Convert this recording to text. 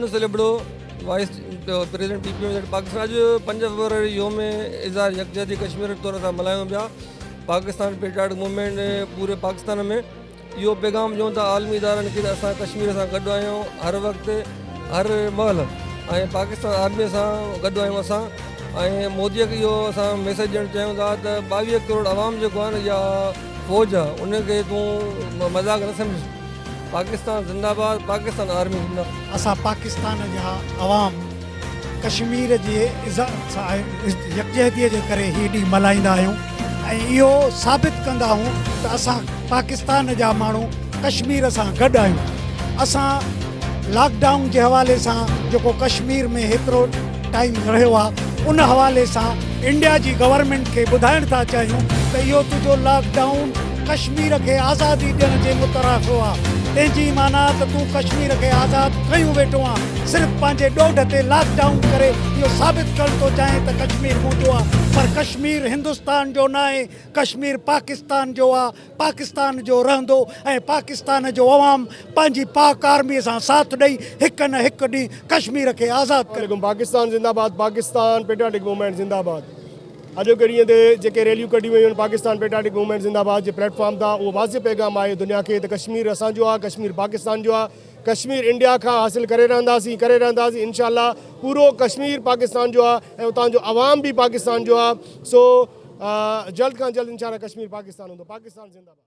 Younis Ali Abro vice president P P M Pakistan اڄ پنج فيبروري يوم اظهار يڪجهتي ڪشمير طور اسان ملهايون پيا پاڪستان پيٽرياٽڪ موومينٽ پوري پاڪستان ۾ اهو پيغام ڏيون ٿا عالمي ادارن کي ته اسان ڪشمير سان گڏ آهيون هر وقت هر مهل ۽ پاڪستان آرمي سان گڏ آهيون اسان ۽ مودي کي اهو اسان ميسيج ڏيڻ چاهيون ٿا ته 22 ڪروڙ عوام جيڪو آهي نه يا فوج آهي ان کي تون مذاق نه سمجھ پاڪستان زنده باد پاڪستان آرمي زنده. اسان پاڪستان جا عوام ڪشمير جي يڪجهتي جي ڪري هي ڏينهن ملهائيندا آهيون ۽ اهو ثابت ڪندا آهيون ته اسان پاڪستان جا ماڻهو ڪشمير سان گڏ آهيون. اسان لاڪ ڊائون جي حوالي سان جيڪو ڪشمير ۾ هيترو ٽائيم رهيو آهي ان حوالي سان انڊيا جي گورنمينٽ کي ٻڌائڻ ٿا چاهيون ته اهو تنهنجو لاڪ ڊائون ڪشمير کي آزادي ڏيڻ جي مترادف آ تنهن جي معنيٰ ته تون ڪشمير کي آزاد ڪيون ويٺو آن صرف پنهنجي ڏوڍ تي لاڪ ڊائون ڪري اهو ثابت ڪرڻ ٿو چاهين ته ڪشمير منهنجو آ پر ڪشمير هندستان جو ناهي ڪشمير پاڪستان جو آ پاڪستان جو رهندو ۽ پاڪستان جو عوام پنهنجي پاڪ آرمي سان ساٿ ڏئي هڪ نه هڪ ڏينهن ڪشمير کي آزاد ڪري. پاڪستان زنده باد پاڪستان پيٽرياٽڪ موومينٽ زنده باد. اڄوڪي ڏينهن تي جيڪي ريليون ڪڍيون ويون آهن پاڪستان پيٽرياٽڪ موومينٽ زنده باد جي پليٽ فارم تان اهو واضح پيغام آهي دنيا کي ته ڪشمير اسان جو آهي ڪشمير پاڪستان جو آهي ڪشمير انڊيا کان حاصل ڪري رهنداسين ڪري رهنداسين انشاء الله پورو ڪشمير پاڪستان جو آهي ۽ اتان جو عوام به پاڪستان جو آهي سو جلد کان جلد انشاء الله ڪشمير پاڪستان هوندو پاڪستان زنده باد.